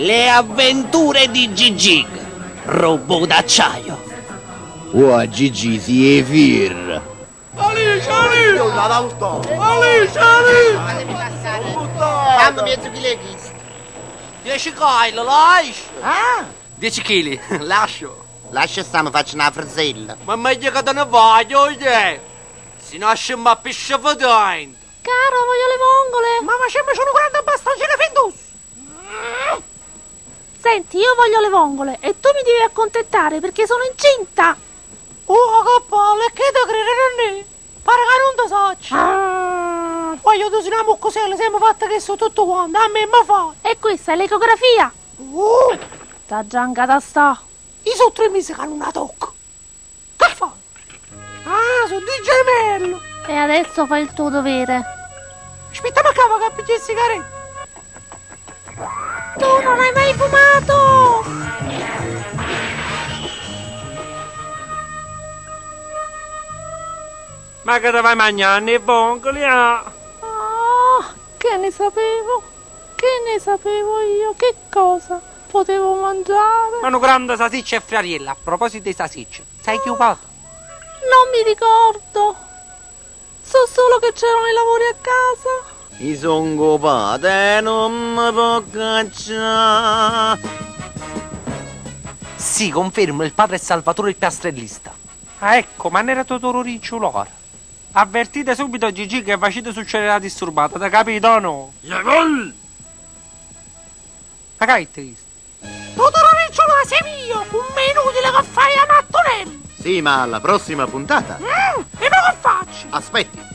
Le avventure di Gigig, robot d'acciaio. Uà Gigì si 'e fierro! Alice, alice! Alice, alice! Famme miezo chilo 'e chisto. 10 kg, lascio! Ah! 10 kg, lascio! Lascia sta, mi faccio una frisella. Ma meglio che te ne vai, oie! Si nasce ma pisce fedente! Caro, voglio le vongole! Ma facciamoci un grande bastoncino findus! Senti, io voglio le vongole e tu mi devi accontentare perché sono incinta! Oh, che palle, che te credi, nonnì? Pare che non ti saccio! Ah. Voglio tu sei una muccosella, siamo fatta che su tutto quanto, a me mi fa! E questa è l'ecografia! Oh! Sta già in sta! Io sono tre mesi che non la tocco! Che fa? Ah, sono di gemello! E adesso fai il tuo dovere. Aspetta, ma cava che appicci sigarette! Tu non hai mai fumato! Ma che te vai mangiando i vongoli, ah? Ah, che ne sapevo? Che ne sapevo io? Che cosa potevo mangiare? Ma una grande salsiccia e friariella. A proposito di salsicce, sai chi ho fatto? Non mi ricordo. So solo che c'erano i lavori a casa. I songo padre non mi può cacciare. Sì, confermo, il padre è Salvatore il piastrellista. Ah, ecco, ma non era Totoro Riccio l'ora. Avvertite subito Gigi che facete succedere la disturbata, t'ha capito o no? Ma che è triste? Totoro Ricciola sei mio, con me inutile che fai a mattonello! Sì, ma alla prossima puntata. E ma che faccio? Aspetti.